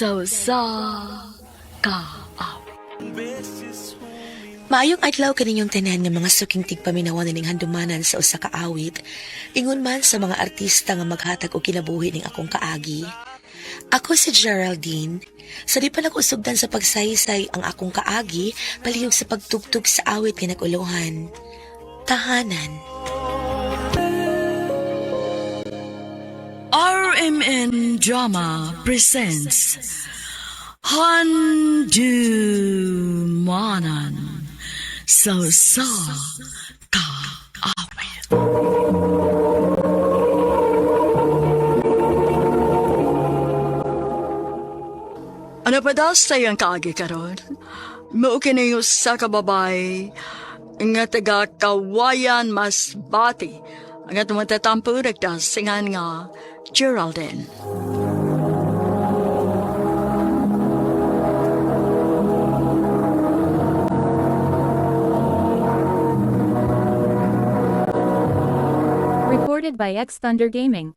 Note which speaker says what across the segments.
Speaker 1: Sa usa ka awit.
Speaker 2: Maayong adlaw kaninyong tanan nga mga suking tigpaminawan ning handumanan sa usa ka awit. Ingon man sa mga artista nga maghatag og kinabuhi ning akong kaagi. Ako si Geraldine. Sa di pa nag-usugdan sa pagsaysay ang akong kaagi, palihog sa pagtugtog sa awit nga nag-ulohan. Tahanan.
Speaker 1: RMN Drama presents Handumanan sa usa ka awit.
Speaker 3: Ano pa daw sa iyang kaagi karon? Mao kini usa ka babae nga taga Kawayan Masbate nga tumatatampo nagdasingan nga Geraldine.
Speaker 4: Recorded by X Thunder Gaming.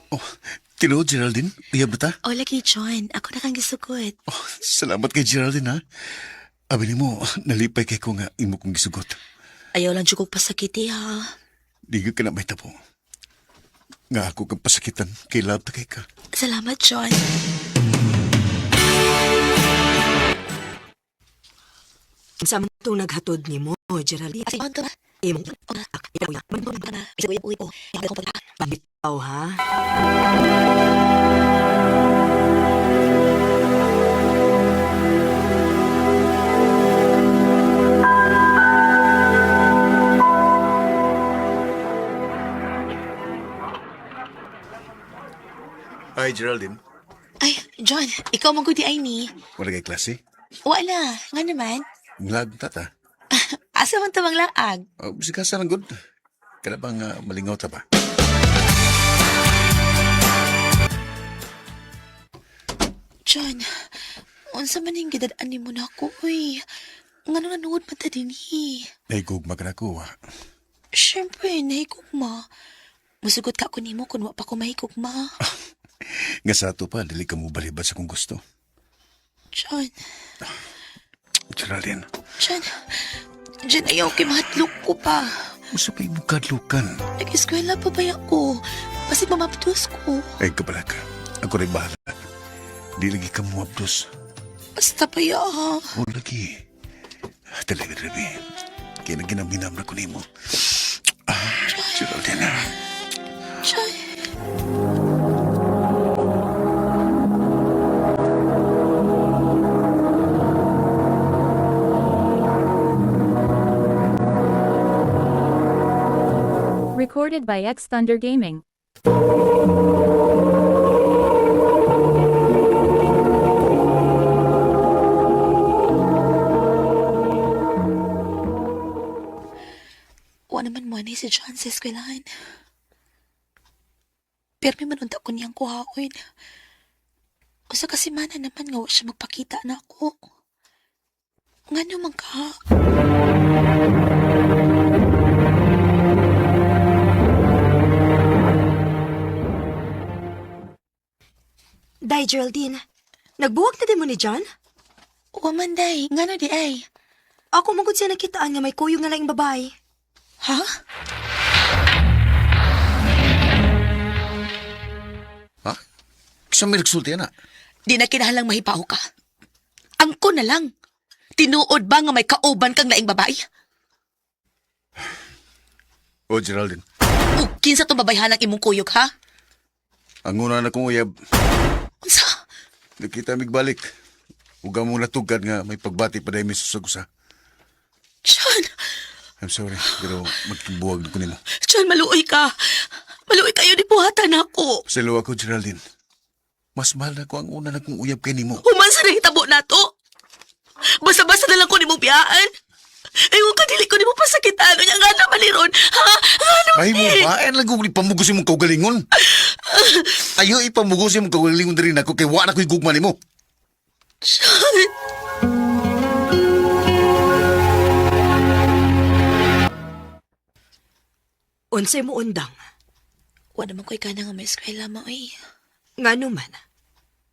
Speaker 5: Oh, tinuod, Geraldine. Uyab na ta?
Speaker 2: O lagi John, ako na kang gisugot.
Speaker 5: Oh, salamat kay Geraldine, ha? Abi nimo, nalipay kay ko nga imo kong gisugot.
Speaker 2: Ayaw lang jud kog pasakiti ha.
Speaker 5: Di ka na may tabo. Nga ako kang pasakitan, kay love ta kay ka.
Speaker 2: Salamat John.
Speaker 6: Sa itong naghatod nimo, Geraldine. Imong bitaw ha.
Speaker 5: Ay, Geraldine.
Speaker 2: Ay, John, ikaw man gud di ay ni.
Speaker 5: Wala kay klase?
Speaker 2: Wala, nga naman.
Speaker 5: Nglag ta ta.
Speaker 2: Asa man tamang laag?
Speaker 5: Oh, bisika sa lang good. Kada bang malingaw ta ba?
Speaker 2: John, unsa man ning gidad-an nimo nako uy. Ngano nanuod man ta dinhi?
Speaker 5: Nahigugma ka na ko, ha?
Speaker 2: Siyempre, nahigugma. Musugot ka ko nimo kun wa pa ko mahigugma.
Speaker 5: Nga sa ato pa, dili ka mo balibad sa kong gusto.
Speaker 2: John,
Speaker 5: Geraldine,
Speaker 2: John, John, ayaw kay mahadlok ko pa.
Speaker 5: usa pa imong kadlukan.
Speaker 2: Nag-eskwela pa ba ako? Basig mamapdos ko.
Speaker 5: Ay, kabala ka. Ako rin bahala. Di lagi ka mo abdos.
Speaker 2: Basta pa ya ha.
Speaker 5: O lagi. Talaga, Rebe. Kaya naginaminam na ko nimo. Ah, Geraldine, ah.
Speaker 2: John.
Speaker 4: Recorded by X Thunder Gaming.
Speaker 2: Wa naman mo ni si John sa eskwelahan. Pero may manunta ko niyang kuhaon. Usa ka semana naman nga wa siya magpakita na ako. Ngano man ka?
Speaker 6: Day Geraldine, nagbuwag na din mo ni John?
Speaker 2: Wa man day, ngano di ay?
Speaker 6: Ako magud siya nakitaan nga may kuyog nga laing babae.
Speaker 2: Ha?
Speaker 5: Ha? Sa may nagsulti na.
Speaker 2: Di na kinahanglang mahipaw ka. Angko na lang. Tinuod ba nga may kauban kang laing babae?
Speaker 5: O, Geraldine.
Speaker 2: O kinsa tong babayhanang imong kuyog ha?
Speaker 5: Ang una na kong uyab,
Speaker 2: Unsa?
Speaker 5: nakita migbalik. Uga mo natugad nga may pagbati pa dahil may susagusa.
Speaker 2: John,
Speaker 5: I'm sorry, pero magkibuwag na ko nimo.
Speaker 2: John, maluoy ka. Maluoy kayo ni buhatan ako.
Speaker 5: Paselo ako, Geraldine. Mas mahal na ko ang una na kong uyab kay nimo.
Speaker 2: Human sa nahitabo nato. Basta-basta na lang ko nimo biyaan. Ewan ka, dili ko nimo pasakitan. Unya nga naman ni Ron. Ha? Ano
Speaker 5: Ay mo
Speaker 2: ni?
Speaker 5: ba? Ay, lang kung ipamugos imong kaugalingon. Ayo ipamugos imong kaugalingon diri nako kay wa na ko'y gugma nimo.
Speaker 2: John.
Speaker 6: Unsay mo undang?
Speaker 2: Wa naman ko'y kana nga may eskwela, ma, oy.
Speaker 6: Ngano man?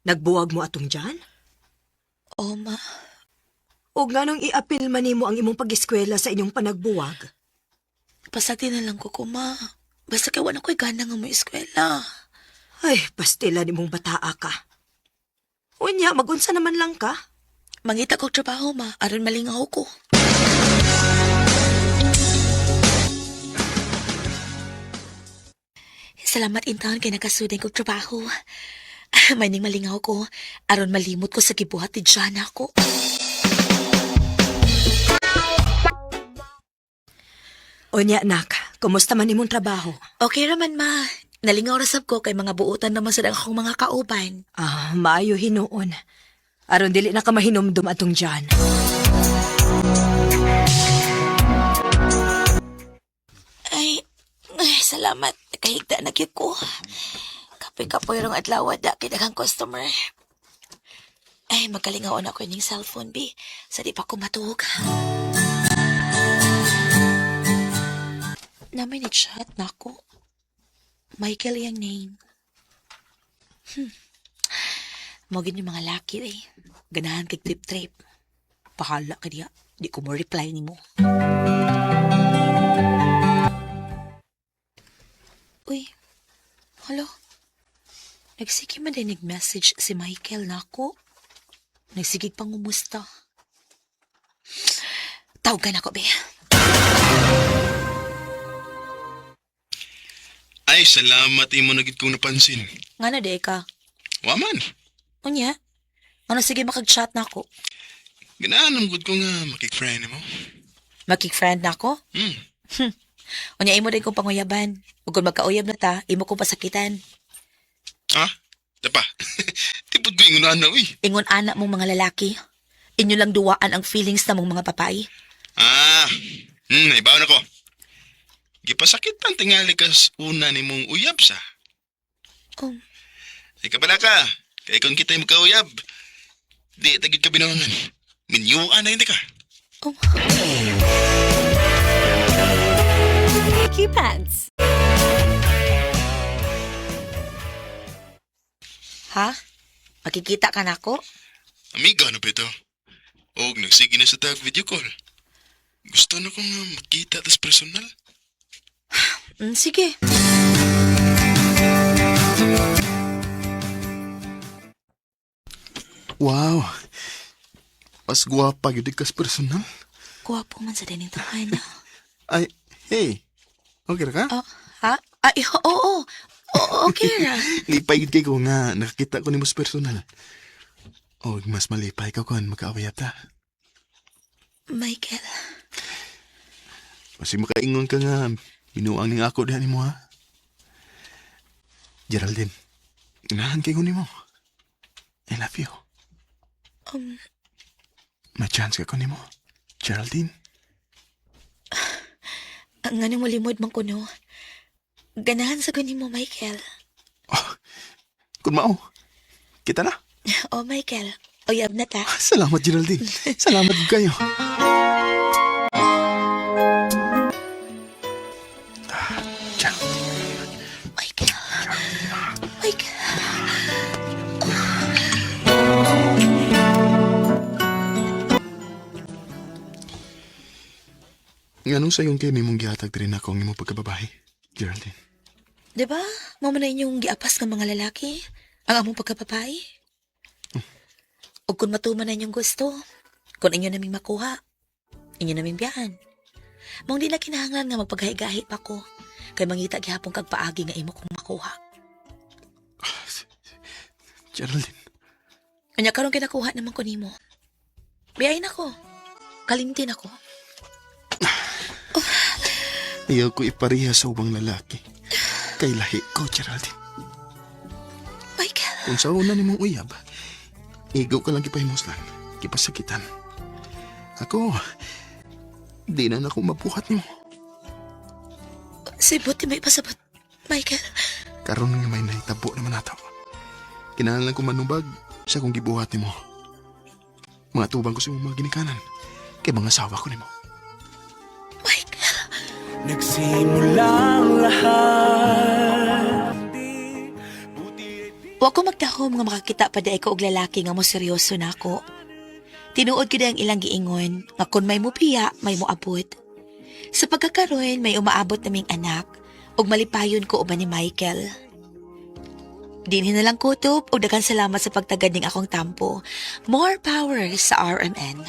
Speaker 6: Nagbuwag mo atong Jan?
Speaker 2: Oh, ma.
Speaker 6: O nganong iapil man nimo ang imong pag-eskwela sa inyong panagbuwag?
Speaker 2: Pasagdi na lang ko ko, ma. Basta kay wa na ko'y gana nga may eskwela.
Speaker 6: Ay, pastila nimong bataa ka. Unya, magunsa naman lang ka.
Speaker 2: Mangita kog trabaho, ma. Aron malingaw ko. Salamat intaon kay nakasuday kog trabaho. May ning malingaw ko. Aron malimot ko sa gibuhat ni Jana ko.
Speaker 6: Unya, nak, kumusta man imong trabaho?
Speaker 2: Okay raman, ma. Nalingaw ra sab ko kay mga buotan naman sad ang akong mga kauban.
Speaker 6: Ah, maayo hinuon. Aron dili na ka mahinumdum atong Jan.
Speaker 2: Ay, ay salamat. Nakahigda na gyud ko. Kapoy-kapoy rong adlaw da kay daghang customer. Ay, magkalingaon ako ining cellphone, bi. Sa di pa ko matuog. Namay ni chat na ako. Michael yung name. Mo gid yung mga laki eh. Ganahan kay trip-trip. Pahala ka diya. Di ko mo reply nimo. Uy, halo. Nagsige man din nag-message si Michael na ako. Nagsigig pang umusta. Tawagan ako, be.
Speaker 7: Ay, salamat imo na gid kong napansin.
Speaker 2: Nga na, di ka.
Speaker 7: Wa man.
Speaker 2: Unya, ano sige makag-chat na ako?
Speaker 7: Ganahan gud ko nga makik-friend mo.
Speaker 2: Makik-friend na ako?
Speaker 7: Hmm.
Speaker 2: Unya, imo din kong panguyaban. Ug kung magkauyab na ta, imo kong pasakitan.
Speaker 7: Ha? Dapa. Tipod ko ingon na uy.
Speaker 2: Ingon anak mong mga lalaki. Inyo lang duwaan ang feelings na mong mga babae.
Speaker 7: Ah. Naibaw na ko. Gipasakit pan tingali kas una nimong uyab sa.
Speaker 2: Oh,
Speaker 7: Ay kabala ka. Kay kung kita'y magkauyab, di tagid ka binuangan. Minyuan na hindi ka.
Speaker 2: oh.
Speaker 4: Pants.
Speaker 2: Ha? Makikita ka na ako?
Speaker 7: Amiga na ba ito? Og nagsige na sa tag video call. Gusto na kong makita tas personal.
Speaker 2: Sige.
Speaker 7: Wow. Mas guwapa gyud kas personal.
Speaker 2: Guwapo man sa dining tawhana.
Speaker 7: Ay, hey. Okay ra ka?
Speaker 2: Oh, ha? Ay, oo, oo. Oo, okay ra.
Speaker 7: Lipay gid kay ko nga nakakita ko nimo sa personal. Og mas malipay ka kon makaaway ta.
Speaker 2: Michael,
Speaker 7: Kasi makaingon ka nga binuang ning ako diha nimo ha. Geraldine, ganahan kay ko nimo. I love you. May chance ka ko nimo. Geraldine.
Speaker 2: ang anong malimod man ko, no? Ganahan sa ganin mo, Michael.
Speaker 7: Oh, kun mao. Kita na.
Speaker 2: Oh, Michael. Uyab na ta.
Speaker 7: Salamat, Geraldine. Salamat gud kayo. Ah, Geraldine.
Speaker 2: Michael. Michael.
Speaker 7: Nganong sayon kay nimong gihatag diri nako ang imong pagkababae, Geraldine?
Speaker 2: Diba? Mao man na inyong giapas ng mga lalaki. Ang among pagkababae. O kung matuman na inyong gusto, kung inyo naming makuha, inyo naming biyahan. Mong di na kinahanglan nga magpaghahi-gahi pa ko. Kay mangita gihapon kag paagi nga imo kong makuha.
Speaker 7: Geraldine,
Speaker 2: Unya karon kinakuha naman ko nimo. Biyahin ako. Kalimtin ako.
Speaker 7: ayaw ko ipareha sa ubang lalaki. Kay lahi ko, Geraldine.
Speaker 2: Michael,
Speaker 7: Kung sa una nimong uyab, igo ka lang gipahimuslan, gipasakitan. Ako, di na nako mabuhat nimo.
Speaker 2: sibot di may pasabot. Michael,
Speaker 7: Karon nga may nahitabo naman nato. Kinahanglan ko manubag sa kong gibuhat nimo. Mga tubang ko sa imong mga ginikanan, kay mga asawa ko nimo.
Speaker 2: Michael.
Speaker 8: Nagsimula ang lahat.
Speaker 2: Wa ko magtahom nga makakita pa di ko og lalaki nga mo seryoso nako. Tinuod gyud ang ilang giingon nga kun may mupiya, may moabot. Sa pagkakaroon, may umaabot naming anak ug malipayon ko uban ni Michael. Dinhi na lang kutob ug daghan salamat sa pagtagad ning akong tampo. More power sa RMN.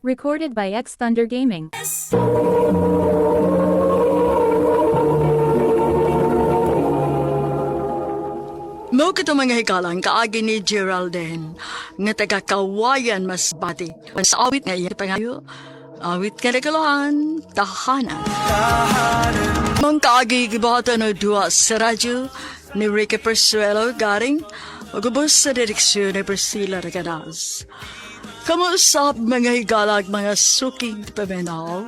Speaker 4: Recorded by X Thunder Gaming.
Speaker 3: Mo kito mga hikalang kaagi ni Geraldine nga taga Kawayan Masbate. Sa awit nga iya pangayo, awit nga regalohan, tahanan. Mong kaagi gibuhatan og duha sa radyo ni Ricky Persuelo Garing ug ubos sa direksyon ni Priscilla Reganas. Kamuusap mga higalag mga suking paminaw,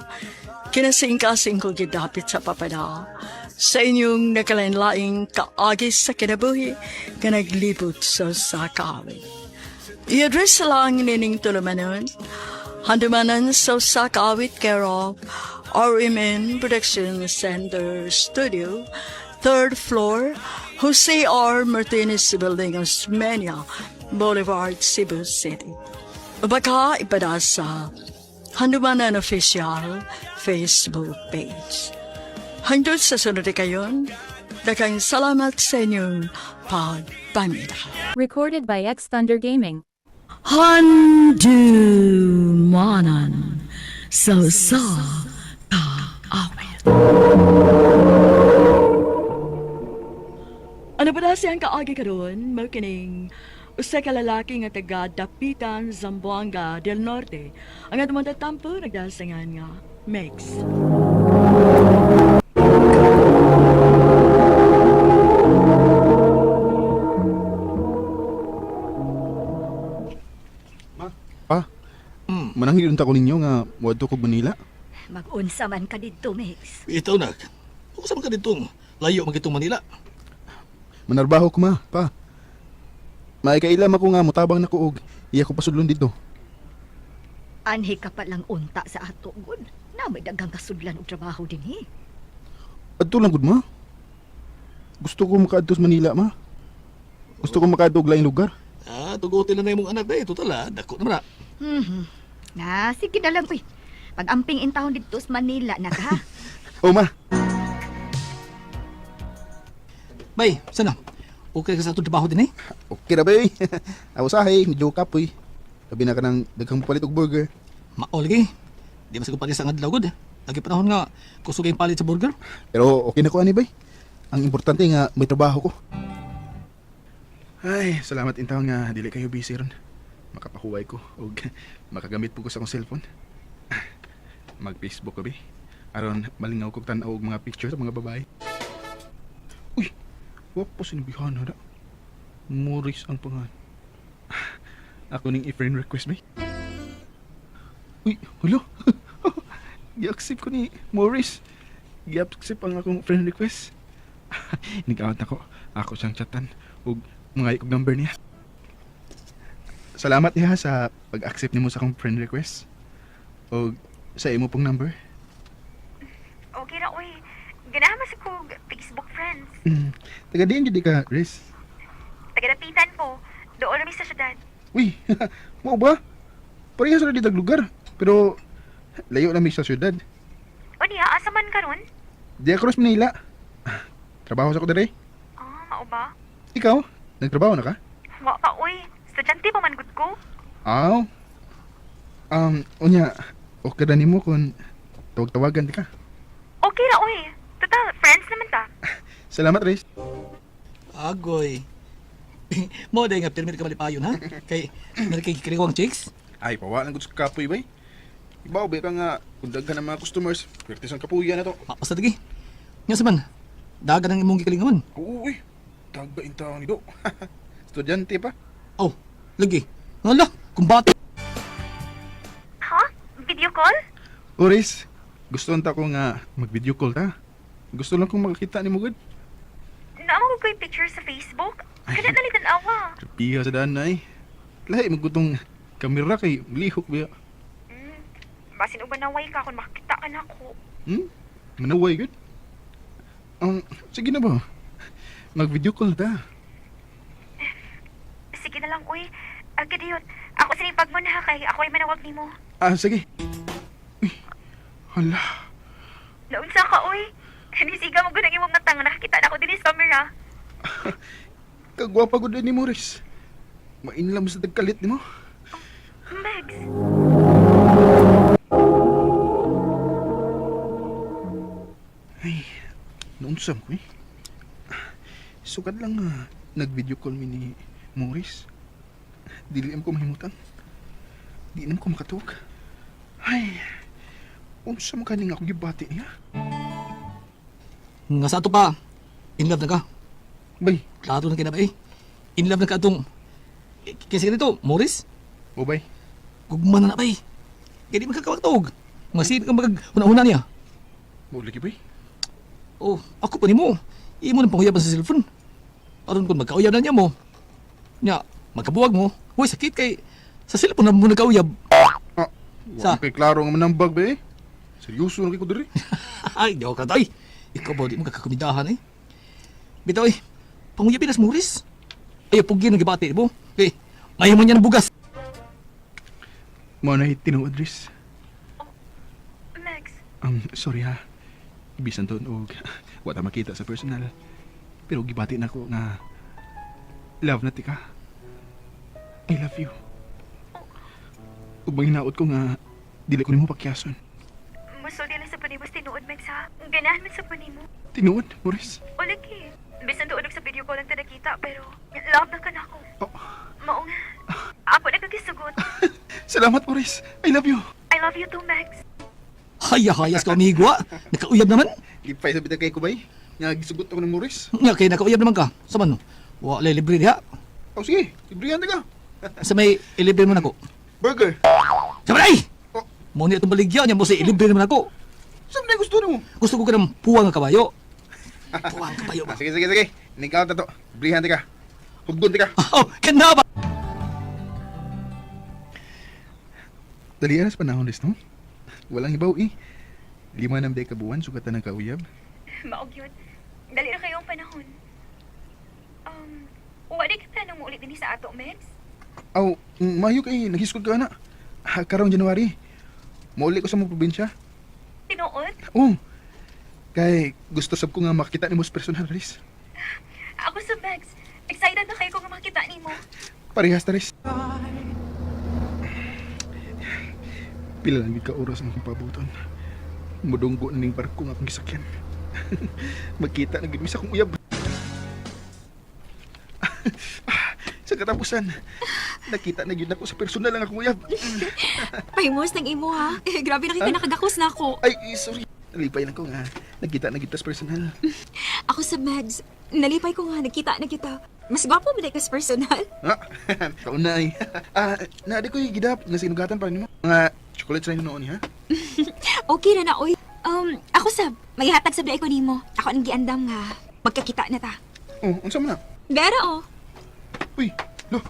Speaker 3: kinasingkasing ko gidapit sa papanaw sa inyong nakalain-laing kaagi sa kinabuhi nga naglibot sa sakawit. I-address lang nining tulumanon, handumanan sa sakawit care of RMN Production Center Studio, third floor, Jose R. Martinez Building, Osmeña Boulevard, Cebu City. Baka ipada sa Handumanan Official Facebook page. Hangtod sa sunod kayon, daghang salamat sa inyong pagpamina.
Speaker 4: Recorded by X Thunder Gaming.
Speaker 1: Handumanan sa sa kaawit.
Speaker 3: Ano ba na siyang kaagi karon? Mao kining usa ka lalaki nga taga Dapitan, Zamboanga del Norte. Ang atong tatampo nagdasangan nga Mix.
Speaker 7: Pa, mananghilon ta ko ninyo nga moadto kog Manila.
Speaker 9: Mag-unsa man ka didto, Mix.
Speaker 10: Itaw nak. Kung man ka ditong layo man gitong Manila.
Speaker 7: Manarbaho ko ma, pa. Maikailam ako nga motabang nako og iya ko pasudlon dito.
Speaker 9: Anhi ka pa lang unta sa ato, gud. Na may daghang kasudlan og trabaho dinhi.
Speaker 7: Adto lang gud ma. Gusto ko makaadto sa Manila ma. Gusto ko makaadto og laing lugar.
Speaker 10: Ah, tugutin na na imong anak dai total ah, dako naman na.
Speaker 9: Mhm. Na, sige na lang, uy. Pag-amping in taon didto sa Manila na ka.
Speaker 7: Oh ma,
Speaker 10: Bay, sana. Okay ka sa atong trabaho din eh.
Speaker 7: okay ra bay. Aw sahay, medyo kapoy. Labi na ka ng daghang palit og burger.
Speaker 10: Mao lagi. Di man siguro palit sa adlaw gud. Lagi panahon nga kusog ang palit sa burger.
Speaker 7: Pero okay na ko ani bay. Ang importante nga may trabaho ko. Ay, salamat intaw nga dili kayo busy ron. Makapahuway ko og makagamit po ko sa akong cellphone. Mag-Facebook ko bi. Aron malingaw kog tan-aw og mga picture sa mga babae. Uy, wa po sinabihan na. Morris ang pangan. Ako ning i-friend request bi. Uy, hulo. Gi-accept ko ni Morris. Gi-accept ang akong friend request. Nag-out ako. Ako siyang chatan ug mga ikog number niya. Salamat niya sa pag-accept nimo sa akong friend request. Og sa imo pong number.
Speaker 11: Okay ra, uy. Ganahan man sa kog Facebook friends.
Speaker 7: Taga diin jud ka, Chris.
Speaker 11: Tagadapitan ko. Doon na mi sa syudad.
Speaker 7: Uy, mao ba? Parehas ra ditag lugar, pero layo na mi sa syudad.
Speaker 11: Unya, asa man karon?
Speaker 7: Di across Manila. Trabaho sa ko dire.
Speaker 11: Ah, mao ba?
Speaker 7: Ikaw, nagtrabaho na ka?
Speaker 11: Wa pa, uy. Estudyante pa man gud ko.
Speaker 7: Aw. Unya, okay ra nimo kung tawag-tawagan di ka.
Speaker 11: Okay ra, uy. Total, friends naman ta.
Speaker 7: Salamat, Riz.
Speaker 10: Agoy. Mo day nga pirmi ka malipayon ha. Kay meron kay kiliwang chicks.
Speaker 7: Ay, pawa lang gud sa kapoy bay. Ibaw ba ka nga kung daghan ang mga customers, pertis ang kapuya na to.
Speaker 10: Basta lagi. Nya sa man. Dagan ang imong gikalingawan.
Speaker 7: Oo, uy. Tagba in taon ni do. Estudyante pa.
Speaker 10: Oh, lagi. Hala, kumbate.
Speaker 11: Ha? Video call?
Speaker 7: Oris, gusto unta ko nga mag-video call ta. Gusto lang kong makakita ni mo gud.
Speaker 11: mo ko'y picture sa Facebook. Kana na tan-awa.
Speaker 7: Piha sa daan na eh. Lahi magutong kamera kay lihok biya.
Speaker 11: Basin og manaway ka kung makakita ka na ako.
Speaker 7: Manaway gud. Sige na ba? Mag-video call ta.
Speaker 11: Sige na lang, uy. Kadiyon, ako sinipag mo na kay ako ay manawag nimo.
Speaker 7: Ah, sige. Uy, hala.
Speaker 11: Naunsa ka, uy. Nisiga mo gud ang imong mata nga nakakita na ako dinhi sa camera.
Speaker 7: Kagwapa gud ni Morris. Mainlam sa tagkalit nimo.
Speaker 11: Megs.
Speaker 7: Ay, naunsam ko eh. Sukad lang nga, nag-video call mi ni Morris. Dili am ko mahimutan. Di nam ko makatuog. Ay, unsa man kaning ako gibati niya?
Speaker 10: Nga sa ato pa, in love na ka.
Speaker 7: Bay,
Speaker 10: Klaro na kina ba eh. In love na ka atong... Kasi ganito, Morris,
Speaker 7: o bay.
Speaker 10: gugma na na ba eh. Kaya di magkakawagtog. Nga sino ka mag-una-una niya.
Speaker 7: Mo lagi bay.
Speaker 10: Oh, ako pa nimo. Imo nang panguyaban sa cellphone. Aron kung magkauyab na niya mo. Nya, magkabuwag mo. Uy, sakit kay sa cellphone na mo nagkauyab.
Speaker 7: Ah,
Speaker 10: Sa?
Speaker 7: wa kay klaro nga manambag bay. Seryoso na kay ko diri.
Speaker 10: Ay, di ako ka tay. Ikaw ba di mo kakakumidahan eh. Bitaw eh, panguyabin na si Morris. Ay, pugi ng gibati mo. Eh, ngayon mo niya ng bugas.
Speaker 7: Mao na tinuod Riz.
Speaker 11: Megs.
Speaker 7: Sorry ha. Bisan doon og wa ta makita sa personal. Pero gibati na ko nga love na ti ka. I love you. Ug manghinaot ko nga dili ko nimo pakyason.
Speaker 11: Musulti lang sa panibos tinuod, Megs, ha? Ganahan man sa panimo.
Speaker 7: Tinuod, Morris.
Speaker 11: O lagi. Bisan doon sa video call lang ta nakita, pero love na ka na ako.
Speaker 7: Oh.
Speaker 11: Maong, ako na kagisugot.
Speaker 7: Salamat, Morris. I love you.
Speaker 11: I love you too, Max.
Speaker 10: Haya-hayas ka, amigo ah. Nakauyab naman.
Speaker 7: Lipay sa bitag kay kubay. Nga gisugot ako ng Morris.
Speaker 10: Nga, kay nakauyab naman ka. Sa man, wala libre diha.
Speaker 7: Oh, sige. Librihan ta ka.
Speaker 10: Sa may ilibre mo na ko.
Speaker 7: Burger.
Speaker 10: Sa man ay!
Speaker 7: Oh.
Speaker 10: Mo niya itong baligya niya mo sa ilibre naman ako.
Speaker 7: Saan na gusto nimo?
Speaker 10: Gusto ko ka ng puwang nga kabayo. Puwang kabayo ba?
Speaker 7: Ah, sige, sige, sige. Nikaw ta to. Librihan ta ka. Huggon ta ka.
Speaker 10: Oh, kana ba?
Speaker 7: Dali aras panahon res, no? Walang ibaw eh. 5 na day kabuan, sugatan ng kauyab.
Speaker 11: Maog yun. Dali na kayo ang panahon. Wala ka planong muulit din sa ato, Max?
Speaker 7: Aw, mayo kay naghiskod ka na. Ah, karong January. Mauli ko sa mga probinsya.
Speaker 11: Tinuod?
Speaker 7: Oh. Kay gusto sab ko nga makita nimo sa personal res.
Speaker 11: Ako sa Max. Excited na kayo kung makita nimo.
Speaker 7: Parehas ta res. Pila lang gid ka oras ang akong pabuton. Mudunggo na ning barko nga akong gisakyan. Magkita na gid mi sa akong uyab. Sa katapusan, nakita na gid nako sa personal ang akong uyab.
Speaker 11: Pahimos ng imo, ha? Grabe na kita nakagakos na ako.
Speaker 7: Ay, sorry. Nalipay lang ko nga. Nagkita na gid ta sa personal.
Speaker 11: Ako sa Mags. Nalipay ko nga, nagkita na kita. Mas gwapo mo ka sa personal.
Speaker 7: Ah, kauna ay. Ah, na di ko gidap nga sinugatan pa nimo. Mga chocolate sa noon ha.
Speaker 11: Okay na na, oy. Ako sab, maghatag sa ko nimo. Ako ang giandam nga magkakita na ta.
Speaker 7: Oh, unsa man na?
Speaker 11: Bera oh.
Speaker 7: Uy, lo.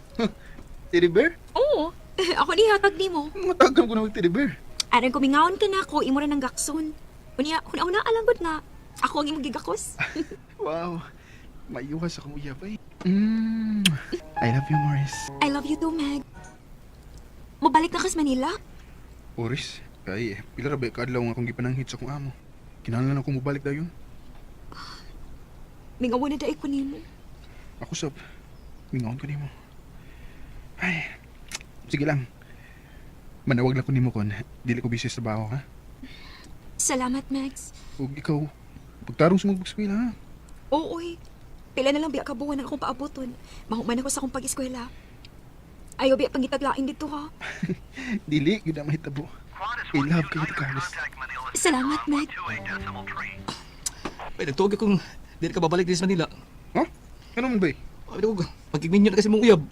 Speaker 7: Teddy bear?
Speaker 11: Oo. Ako ni hatag nimo.
Speaker 7: Matagam ko na mag teddy bear.
Speaker 11: Aron kumingaon ka na ako, imo ra nang gakson. Unya, una-una alanggod nga. Ako ang imong gigakos.
Speaker 7: Wow. Mayuhas akong uyab ay. I love you, Morris.
Speaker 11: I love you too, Meg. Mabalik na ka sa Manila?
Speaker 7: Oris, kay pila ra ba ka adlaw nga akong gipananghit sa akong amo. Kinahanglan ako mobalik dayon.
Speaker 11: Mingaw na daay ko nimo.
Speaker 7: Ako sab mingaon ko nimo. Ay, sige lang. Manawag lang ko nimo kon dili ko busy sa trabaho ha.
Speaker 11: Salamat, Max.
Speaker 7: Ug ikaw, pagtarong sa mong pag-eskwela ha.
Speaker 11: Oo, oy. Pila na lang biya ka buwan ang akong paaboton. Mahuman ako sa akong pag-eskwela. Ayaw biya pangitaglain dito ha.
Speaker 7: Dili gyud ang mahitabo. I love kayo ti Carlos.
Speaker 11: Salamat, Meg.
Speaker 10: Ay, nagtuog akong di ka babalik din sa Manila.
Speaker 7: Ha? Ano man ba eh?
Speaker 10: Ay, ko, magigminyo na kasi mong uyab.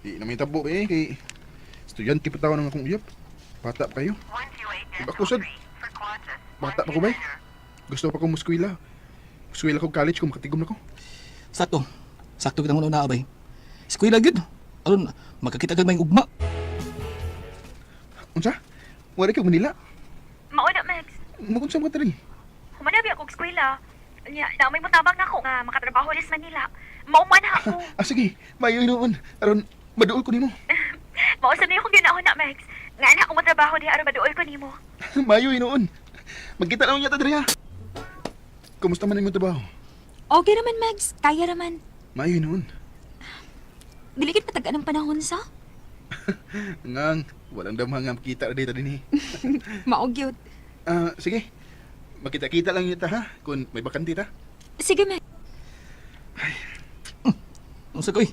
Speaker 7: Di na mahitabo eh kay estudyante pa taon ang akong uyab. Bata pa kayo. Iba ko sad. Bata pa ko ba eh? Gusto pa ko muskwela. Muskwela ko college kung makatigom na ko.
Speaker 10: Sakto. Sakto kitang una abay. Eskwela gyud. Aron makakita kag may ugma.
Speaker 7: Unsa? Wala ka Manila?
Speaker 11: Mauna, Max.
Speaker 7: Magunsa mo ka diri?
Speaker 11: Humanabi ako eskwela. Nya, na may mutabang nako nga makatrabaho rin sa Manila. Mauman na ako.
Speaker 7: Ah, sige. Mayo noon. Aron maduol ko nimo.
Speaker 11: Mausa na akong ginaon na, Max. Nga na ako matrabaho diha aron maduol ko nimo.
Speaker 7: Mayo noon. Magkita lang niya ta diri ha. Kumusta man imong trabaho?
Speaker 11: Okay raman, Max. Kaya raman.
Speaker 7: Mayo noon.
Speaker 11: Dili gid patagaan ang panahon sa.
Speaker 7: Ngang, walang damha nga makita ra dito dinhi.
Speaker 11: Mao gyud.
Speaker 7: Ah, sige. Magkita-kita lang niya ta ha kung may bakante ta.
Speaker 11: Sige, Max.
Speaker 10: Unsa koy?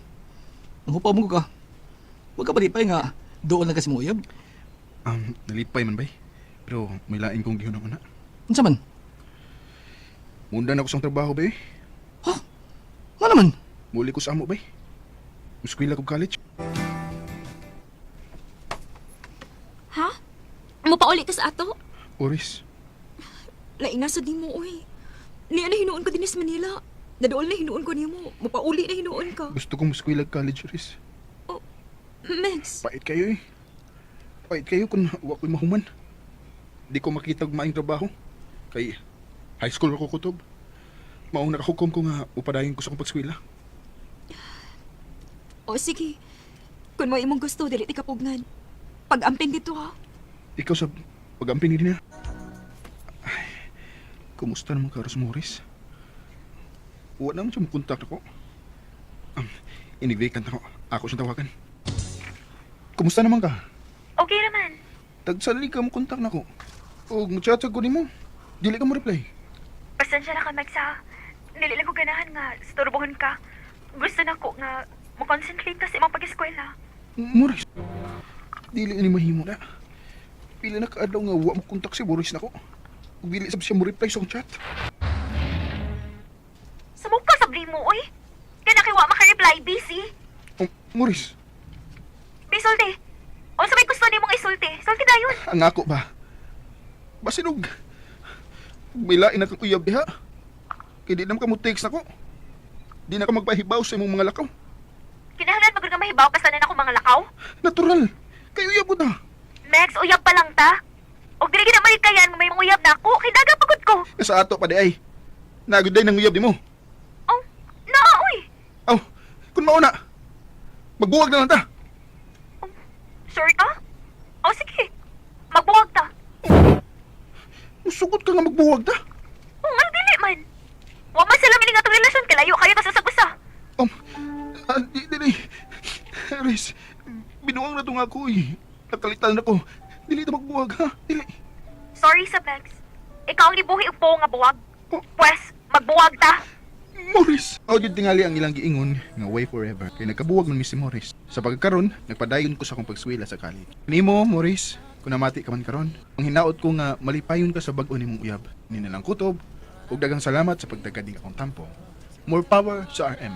Speaker 10: Ang hupaw mo ka. Wa ka palipay nga doon lang kasi mo uyab.
Speaker 7: Nalipay man bay. Pero may lain kong gihunang una.
Speaker 10: Unsa man?
Speaker 7: Munda na ko sa trabaho bay.
Speaker 10: Ha? Nga naman?
Speaker 7: Muli ko sa amo bay. Eskwela ko college.
Speaker 11: Ha? Mupauli ka sa ato?
Speaker 7: Oris,
Speaker 11: Laing nasa di mo, uy. Niya na hinuon ko din sa Manila. Nadool na hinuon ko nimo. Mupauli na hinuon ka.
Speaker 7: gusto kong eskwela college, Oris.
Speaker 11: Max,
Speaker 7: Pait kayo eh. Pait kayo kung wa ko'y mahuman. Di ko makita og maayong trabaho. Kay high school ako kutob. Maong nakahukom ko nga upadayon ko sa akong pagskwela.
Speaker 11: o sige. Kung mo imong gusto, dili ti kapugnan. Pag-amping dito ha.
Speaker 7: Ikaw sa pag-amping din niya. Ay, kumusta naman ka, Ros Morris? Wala naman siya makontak ako. Anyway, kanta ko. Ako siyang tawagan. Kumusta naman ka?
Speaker 11: Okay naman.
Speaker 7: Tagsali ka mo kontak na ko. O muchacha ko nimo. Dili ka mo reply.
Speaker 11: Pasensya na ka, Max, ha. Dili lang ko ganahan nga istorbohon ka. Gusto na ko nga mo-concentrate ka sa imong pag-eskwela.
Speaker 7: Morris. Dili ni mahimo na. Pila na kaadlaw nga wa mo kontak si Boris nako. Ug dili sab siya mo reply sa akong chat.
Speaker 11: Sumok ka sa mo, uy. Kana kay wa maka-reply, busy.
Speaker 7: Oh, Morris,
Speaker 11: Bisulti. Unsa may gusto nimong isulti? Sulti dayon.
Speaker 7: ang ako ba? Basin og may lain na kang uyab diha. Kay di naman ka mo text nako. Di na ka magpahibaw sa imong mga lakaw.
Speaker 11: Kinahanglan magud nga mahibaw ka sa ako mga lakaw.
Speaker 7: Natural. Kay uyab ko na.
Speaker 11: Max, uyab pa lang ta. Og dili gid na malikayan nga may mga uyab na ako, kay daga pagod ko.
Speaker 7: Sa ato pa di ay. Nagud day nang uyab nimo.
Speaker 11: Oh, naa uy.
Speaker 7: Aw, kun mao na. Magbuwag na lang ta.
Speaker 11: Sure ka? Oh, sige. Magbuwag ta.
Speaker 7: Musugot ka nga magbuwag ta.
Speaker 11: Oh, nga dili man. Wa man sila mining atong relasyon kay layo kayo ta sa usa.
Speaker 7: Di, di, di. Riz, binuang na to nga ako eh. Nakalitan na ko. Dili ta magbuwag ha. Dili.
Speaker 11: Sorry sa Max. Ikaw ang nibuhi og buo nga buwag.
Speaker 7: Oh.
Speaker 11: Pwes, magbuwag ta.
Speaker 7: Morris! Ako jud tingali ang ilang giingon nga way forever. Kay nagkabuwag man mi si Morris. Sa pagkaron, nagpadayon ko sa akong pagswela sa college. Nimo, Morris, kung namati ka man karon, ang hinaot ko nga malipayon ka sa bag-o nimong uyab. Ni na lang kutob, ug daghang salamat sa pagdagad ning akong tampo. More power sa RM.